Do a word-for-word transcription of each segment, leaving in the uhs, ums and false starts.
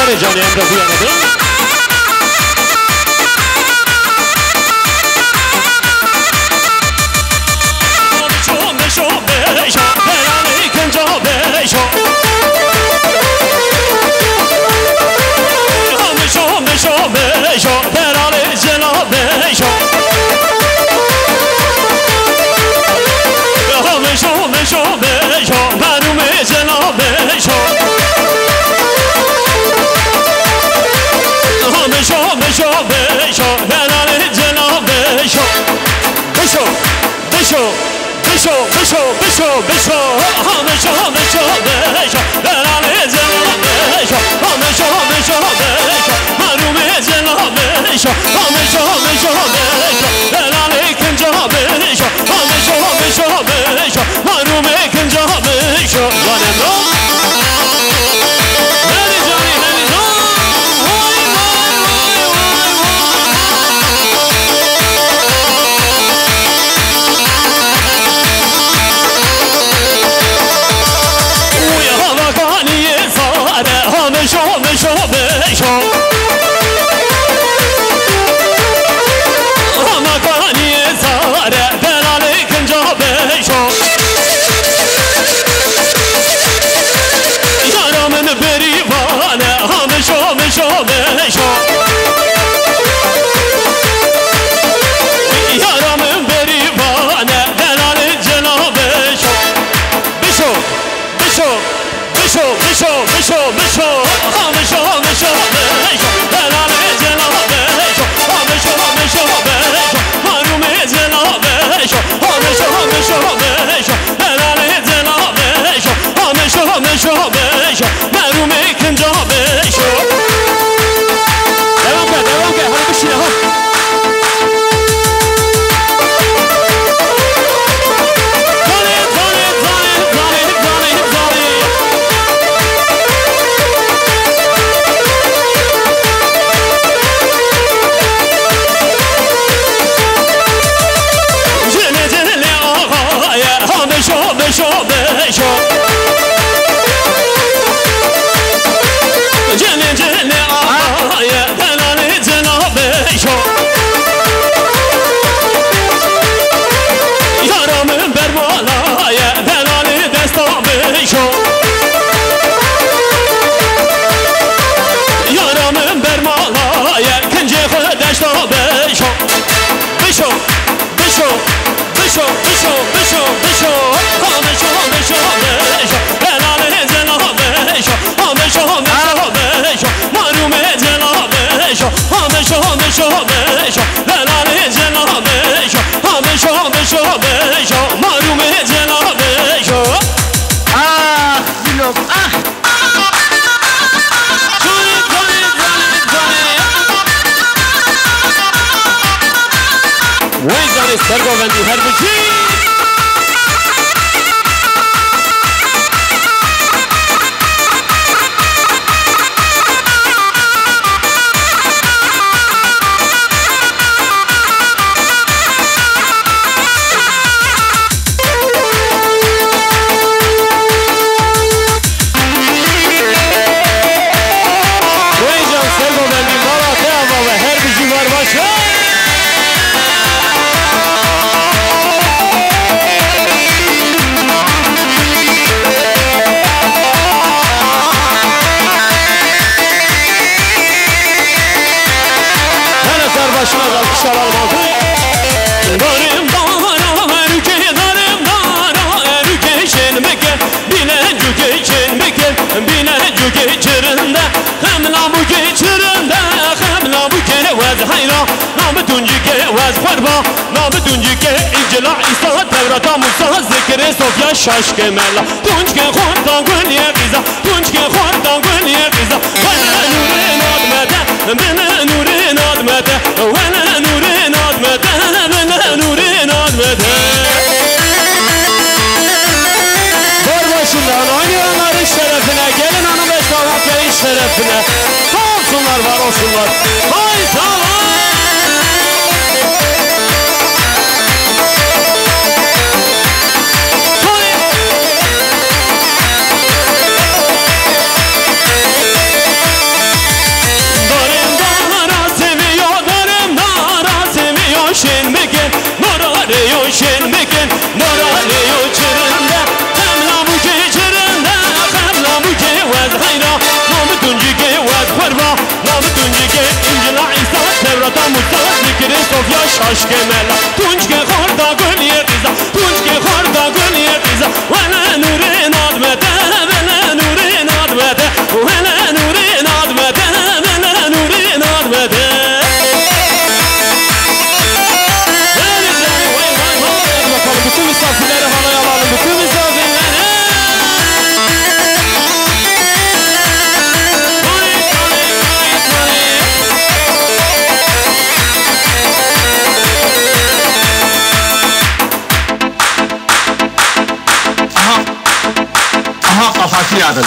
Canê em re bûyane bin. Bişo, bişo, bişo, bişo, bişo, bişo, bişo, bişo, bişo, ha, bişo, bişo, bişo, delalê cela bişo, ha, bişo, bişo, bişo, marumê cela bişo, ha, bişo, bişo, bişo, delalê kinca bişo, ha, bişo, bişo, bişo, marumê kinca bişo. Zanem no. Hadi canım, hadi no. Vay, vay, vay, vay, vay. Uy, hava kaniye sare, ha, meşo, meşo, meşo. Hava kaniye sare, delalê kinca beşo. Yara min berî vane, ha, meşo, meşo, meşo. Yara min berî vane, delalê cela beşo. Bişo, bişo, bişo, bişo, bişo, bişo. Ha, bişo, bişo, bişo. Delalê cela beşo. Ha, bişo, bişo, bişo. Marumê cela beşo. Ha, bişo, bişo, bişo. Delalê cela beşo. Ha, bişo, bişo, bişo. Merûmê kinca bişo. Devam ke, devam ke. Hadi bişîne ha. Zanê, zanê, zanê, zanê, zanê, zanê. Cinê, cinê, axa, ye, ha, bişo, bişo, bişo. Cinê, cinê, axa, ye, delalê cela bişo. Yara min bermala ye, delalê desta bişo. Yara min bermala ye, kincê xwe deşta bişo. Bişo, bişo, bişo, bişo, bişo, bişo. Ha, bişo, bişo, bişo. Delalê cela bişo. Ha, bişo, bişo, bişo. Marûmê cela bişo. Ha, bişo, bişo, bişo. Delalê cela bişo. Ha, bişo, bişo, bişo. Marûmê cela bişo. Ah, Zîlok, ah! Canê, canê, canê, canê. Wey canê sergovendî her bijî. Wêcan sergovendî mala te ava ve her bijî var baş. Hele ser başına da alkışlar almalıyız. Darim dara erke, darim dara erke şen bike, bile cüke şen bike, bile cüke çirinde, hem la buke çirinde, hem la buke wez hayra, nam tuncike wez xorba, nam tuncike İncila İsa Tevrata Musa zikre Sofya şaşke mela. Tunçke xorta gul ye qiza, tunçke xorta gul ye qiza. Wele nûrê nadmete, bile nûrê nadmete, wele nûrê nadmete, bile nûrê nadmete. Var başından oynayanların şerefine, gelin hanım ve damatların şerefine. Sağ olsunlar, var olsunlar. Hay sağ ol. Aşkê mela, tunçkê xorta gul yê qîza, tunçkê xorta gul yê qîza. Wele nûrê nadmete, wele nûrê nadmete, wele nûrê nadmete, wele nûrê nadmete. Hadi bakalım, bütün misafirleri halaya alalım, bütün misafirleri. Aha. Aha, kafası yarıldı.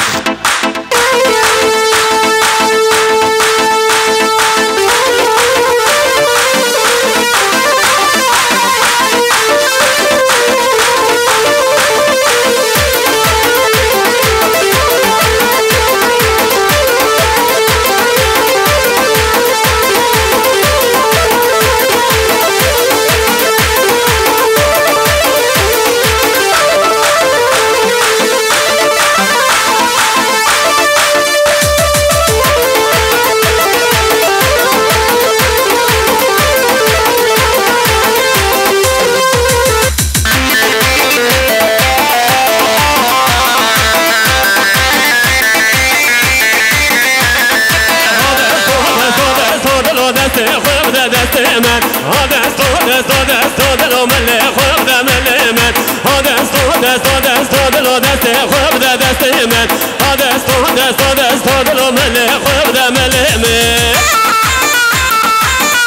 Destê xwe bide destê min. Ha desto, desto, desto, dilo milê xwe bide milê min. Ha desto, desto, desto, dilo destê xwe bide destê min. Ha desto, desto, desto, dilo milê xwe bide milê min.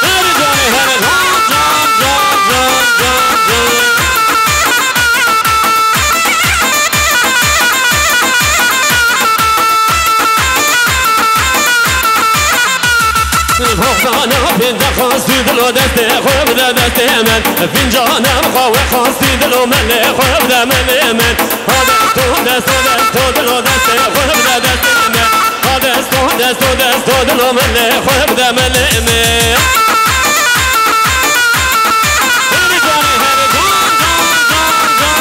Her canê, her can, can, can, can, can, can. Hokdana pênce xastî dilo destê xwe bide destê min. Fîncana xwe we xastî dilo melê xwe bide melê min. Ha desto, desto, desto dilo destê xwe bide destê min. Ha desto, desto, desto dilo melê xwe bide melê min. Hele canê, hele can, can, can, can.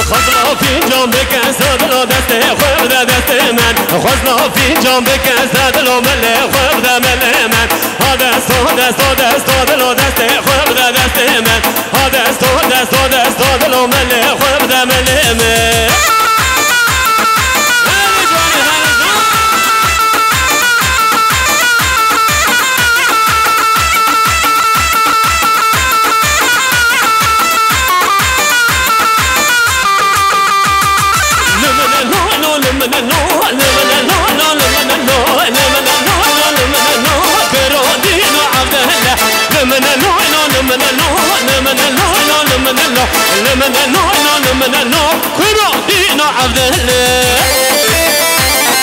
Xwezla fîncan bike sedilo destê xwe bide destê min. Xwezla fîncan bike sedilo melê xwe bide melê min. Ha desto, desto, desto dilo destê xwe bide destê min. Ha desto, desto, desto dilo melê xwe bide melê min. Hele canê, hele can.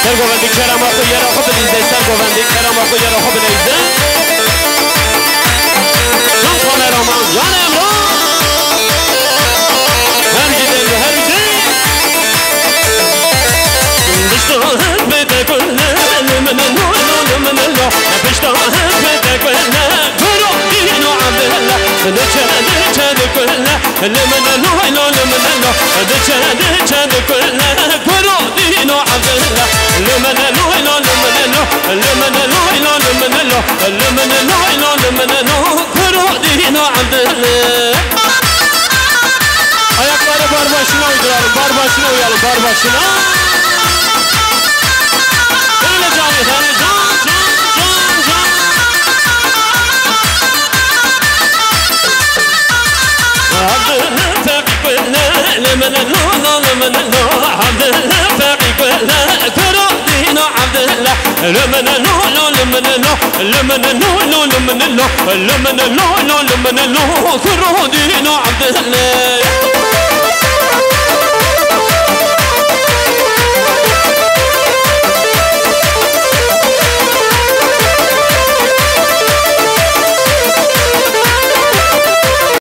Ser govendî kerema xwe yera xwe bilîze, ser govendî kerema xwe yera xwe bilîze. Can kameraman, Can Emrah. Her gidin, her gidin. Pişta hep bete kulle, limene no, no, limene no. Pişta hep bete kulle, kuro dino Abdullah. Diçe, diçe, di kulle. Limene no, no, limene no. Diçe, diçe, di kulle. Kuro dino Abdullah. Limene no, no, limene no. Limene no, no, limene no. Limene no, no, limene no. Kuro dino Abdullah. Ayakları bar başına uyduralım, bar başına uyalım, bar başına. Hele canê, hele can, can, can, can. Abdullah Feqî Kule, limene no, no, limene no. Abdullah Feqî Kule, kuro dino Abdullah. Limene no, no, limene no. Limene no, no, limene no. Limene no, no, limene no. Kuro dino Abdullah.